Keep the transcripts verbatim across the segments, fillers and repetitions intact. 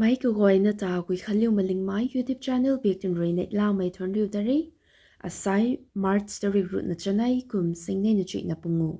Mei kaguayna ta Guikhanliu Malingmei YouTube channel bik tun rui neihlamei thuanc riu ta re. Asai March tarik ruhna chanei kum singnei na chuihna pungu.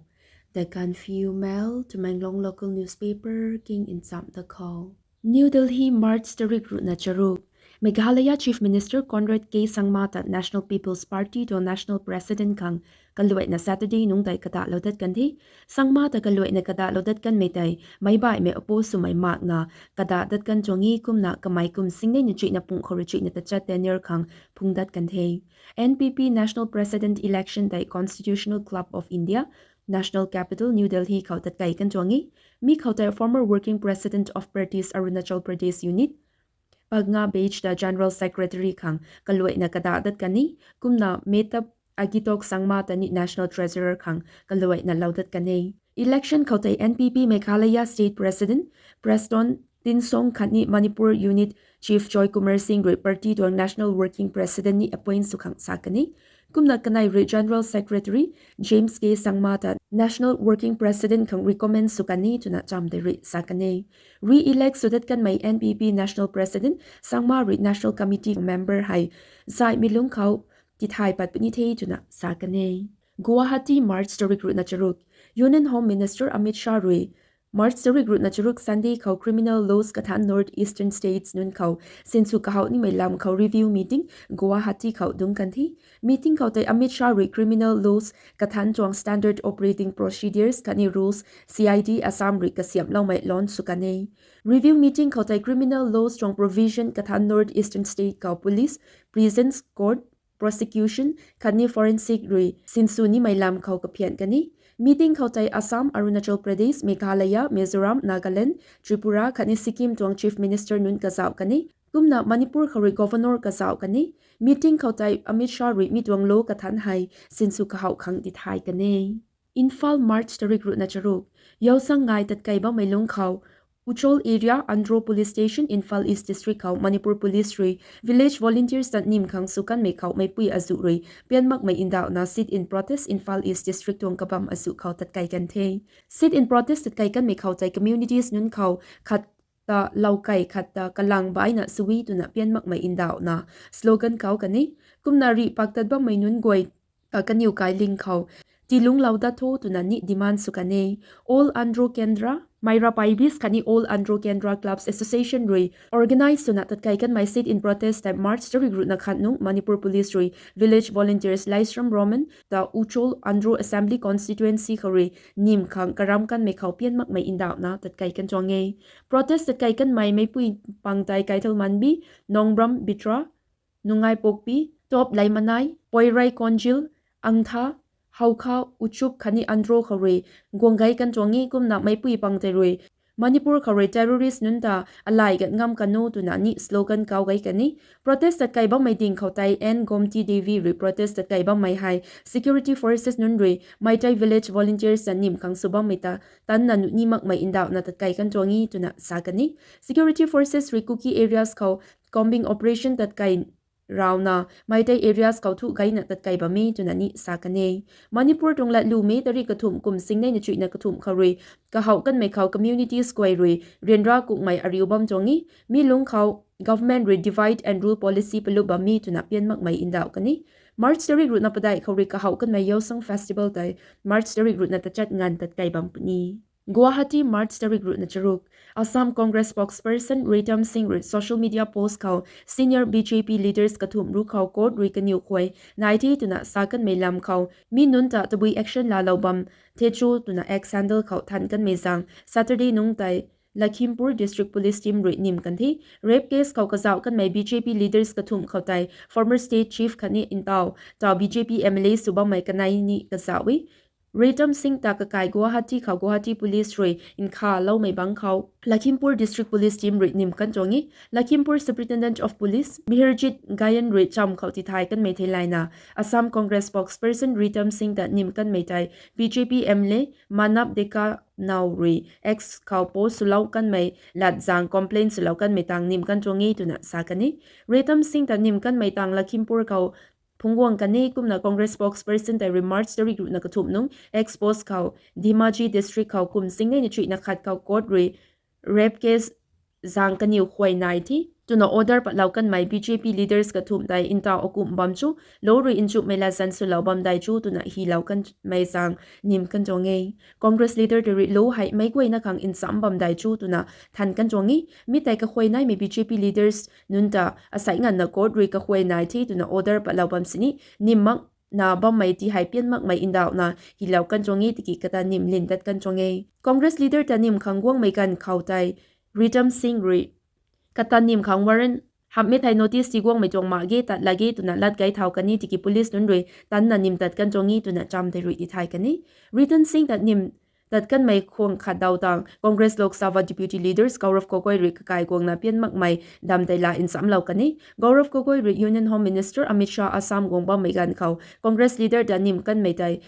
The Gaanphiu Mail, Tamenglong local newspaper king nchamh da khou. New Delhi, March tarik ruhna charuk. Meghalaya Chief Minister Conrad K Sangma ta National People's Party tuang National President khang kaluaina Saturday nungc tei kadahlou dat kan the. Sangma ta kaluaina kadahlou dat kanmei tei meic baihmei oppose swmei makna kadah dat kan tuang e. Kumna kamei kum singnei na chuihna pung khou rui chuihna tachat tenure khang phung dat kan the. N P P National President election tei Constitutional Club of India, National Capital, New Delhi khou tatkei kan tuang e. Mi khou tei former working president of parties Arunachal Pradesh unit, Pagna Base ta General Secretary khang kaluaina kadah dat kan e. Kumna Mehtab Agitok Sangma ta ni National Treasurer khang kaluaina lou dat kan e. Election khou tei N P P Meghalaya State President Prestone Tynsong khatni Manipur Unit Chief Joy Kumar Singh rui party tuang National Working President ni appoint sw khang sa kan e. Kumna kanei rui General Secretary James K Sangma ta National Working President khang recommend sw kan e twna cham tei rui sa kan e. Re-elect sw dat kanmei N P P National President Sangma rui National Committee member hei zaihmei lungc khou tithay pat puni the twna sa kan e. Guwahati, March tarik ruhna charuk. Union Home Minister Amit Shah rui March tarik ruhna charuk Sunday khou criminal laws kathanc North Eastern States nunc khou sinsw kahouh nimei lam khou review meeting Guwahati khou dungc kan the. Meeting khou tei Amit Shah rui criminal laws kathanc tuang standard operating procedures khatni rules C I D Assam rui kasiamhloumei launch sw kan e. Review meeting khou tei criminal laws tuang provision kathanc North Eastern State khou police, prisons, court, prosecution khatni forensic rui sinsw nimei lam khou kaphian kan e. Meeting khou tei Assam, Arunachal Pradesh, Meghalaya, Mizoram, Nagaland, Tripura khatni Sikkim tuang Chief Minister nunc kazauh kan e. Kumna Manipur khou rui Governor kazauh kan e. Meeting khou tei Amit Shah rui mi tuang law kathanc hei sinsw kahouh khang tithay kan e. Imphal, March tarik ruhna charuk. Yaosang ngai tatkei bammei lungc khou Uchol area, Andro Police Station, Imphal East District khou Manipur Police rui village volunteers ta nim khang sw kanmei khou meipui azuh rui pian makmei ndauhna sit-in protest Imphal East District tuang kabam azuh khou tatkei kan the. Sit-in protest tatkei kanmei khou tei communities nunc khou khat ta lou kei khat ta kalang baihna sw e twna pian makmei ndauhna slogan kau kan e. Kumna rih pak tat bammei nunc guay ta kaniw kailing khou tilungclou dat tho twna ni demand sw kan e. All Andro Kendra, Meira Paibis khatni All Andro Kendra Clubs Association rui organize swna tatkei kanmei sit-in protest tei March tarik ruhna khat nungc Manipur Police rui village volunteers Laisram Roman ta Uchol Andro Assembly Constituency khou rui nim khang karam kanmei khou pian makmei ndauhna tatkei kan tuang e. Protest tatkei kanmei meipui pang tei Keithelmanbi, Nongbram Bitra, Nungaipokpi, Top Leimanai, Poirai Konjil, Angtha, Haokha, Uchup khatni Andro khou rui guang gei kan tuang e. Kumna meipui pang tei rui Manipur khou rui terrorist nunc ta alai gat ngam kan o twna ni slogan kau gei kan e. Protest tatkei bammei ding khou tei N Gomti Devi rui protest tatkei bammei hei security forces nunc rui Meitei village volunteers ta nim khang sw bammei ta tanna nuh ni makmei ndauhna tatkei kan tuang e twna sa kan e. Security forces rui Kuki areas khou combing operation tatkei rauna Meitei areas khou thu geina tatkei bam e twna ni sa kan e. Manipur tuang latlu May tarik kathumh kum singnei na chuihna kathumh khou rui kahouh kanmei khou communities guay rui ryanra kukmei ariu bam tuang e. Mi lungc khou government rui divide and rule policy palup bam e twna pian makmei ndauh kan e. March tarik ruhna padeih khou rui kahouh kanmei Yaosang Festival tei March tarik ruhna tachat nganv tatkei bam puni. Guwahati, March tarik ruhna charuk. Assam Congress spokesperson Ritam Singh rui social media post khou senior B J P leaders kathumh ru khou court rui kaniw khuay nai the twna sa kanmei lam khou mi nunc ta tabui action laalou bam the cho twna X handle khou than kanmei zaeng Saturday nungc tei Lakhimpur District Police Team rui nim kan the. Rape case khou kazauh kanmei B J P leaders kathumh khou tei former state chief khatni ntaw ta B J P M L A sw bammei kanei ni kazauh e. Ritam Singh ta kakai Guwahati khou Guwahati Police rui nkhavloumei bangc khou Lakhimpur District Police Team rui nim kan tuang e. Lakhimpur Superintendent of Police Mihirjit Gayan rui cham khou tithay kanmei theilayna Assam Congress spokesperson Ritam Singh ta nim kanmei tei B J P M L A Manab Deka now rui X khou post swlou kanmei lat zaeng complaint swlou kanmei tang nim kan tuang e twna sa kan e. Ritam Singh ta nim kanmei tang Lakhimpur khou phungc guang kan e. Kumna Congress spokesperson tei rui March tarik ruhna kathumh nungc X post khou Dhemaji District khou kum singnei na chuihna khat khou court rui rape case zaeng kaniw khuay nai the twna order patlou kanmei B J P leaders kathumh tei ntaw akumh bam chu, lou rui nchumhmei latzan swlou bam dei chu twna hylou kanmei zaeng nim kan tuang e. Congress leader tei rui lou hei meic guayna khang nchamc bam dei chu twna than kan tuang e. Mi tei kakhuay naimei B J P leaders nunc ta asei nganvna court rui kakhuay nai the twna order patlou bam sini nim makna bammei ti hei pian makmei ndauhna hylou kan tuang e tiki kata nim lin tat kan tuang e. Congress leader ta nim khang guangmei ganv khou tei Ritam Singh rui kata nim khang warrant hamhmei thei notice ti guangmei tuang mak ge tat lak ge twna lat gay thau kan e tiki police nunc rui tanna nim tat kan tuang e twna cham tei rui tithay kan e. Ritam Singh ta nim tat kanmei khwang khat daw tang Congress Lok Sabha Deputy Leaders Gaurav Gogoi rui kakai guangna pian makmei dam tei la nchamclou kan e. Gaurav Gogoi rui Union Home Minister Amit Shah Assam guang bammei ganv khou Congress leader ta nim kanmei tei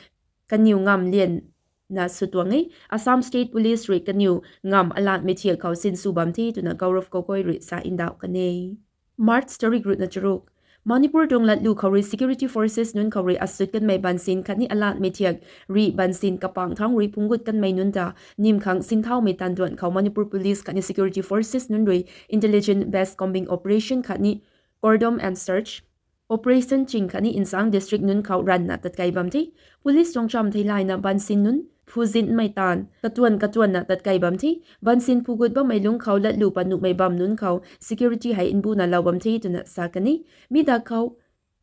kaniw ngamv lianna sw tuang e. Assam State Police rui kaniw ngamv alatmei thiak khou sinsw bam the twna Gaurav Gogoi rui sa ndauh kan e. March tarik ruhna charuk, Manipur tuang latlu khou rui security forces nunc khou rui asut kanmei bansin khatni alatmei thiak rui bansin kapang thangc rui phungc gut kanmei nunc ta nim khang sinthaumei tanduan khou Manipur Police khatni security forces nunc rui intelligence based combing operation khatni cordon and search operation ching khatni nchang district nunc khou ranvna tatkei bam the. Police tuang cham theilayna bansin nunc phuzinmei taanv katuan katuanna tatkei bam the. Bansin phu gut bammei lungc khou latlu pat nuhmei bam nunc khou security hei mbuna lou bam the twna sa kan e. Mi dak khou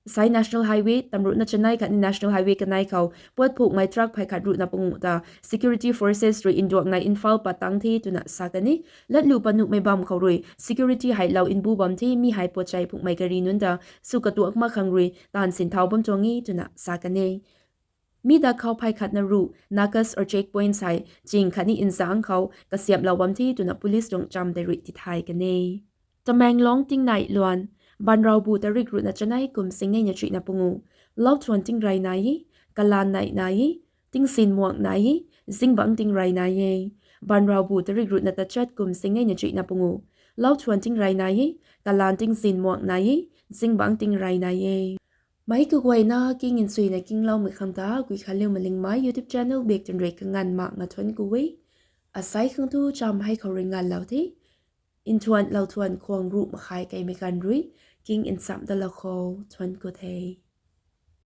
sai National Highway tamruhna chanei khatni National Highway kanei khou puat phukmei truck phey khat ruhna panguh ta security forces rui nduaknei Imphal pat tang the twna sa kan e. Latlu pat nuhmei bam khou rui security hei lou mbu bam the. Mi hei puatchei phukmei gari nunc ta sw katuak mak khang rui taanv sinthau bam tuang e twna sa kan e. Mi dak khou phey khatna ruh nakas or check points hei ching khatni nchang khou kasiamhlou bam the twna police tuang cham tei rui tithay kan e. Tamenglong tingnei luan, Banraubu tarik ruhna chanei kum singnei na chuihna panguh, lau thuan tingrey nai e, kalan nei nai e, tingzin muang nai e, zingbangc tingrey nai e. Banraubu tarik ruhna tachat kum singnei na chuihna panguh, lau thuan tingrey nai e, kalan tingzin muang nai e, zingbangc tingrey nai e. Meic kaguayna king nsuina kingloumei khang ta Guikhanliu Malingmei YouTube channel bak twn rui kanganv mak nga thuanc ku e. Asei khang tu cham hei khou rui nganvlou the. Nthuan lou thuan khwang ruh makhai keimei ganv rui king nchamh dalou khou thuanc ku the.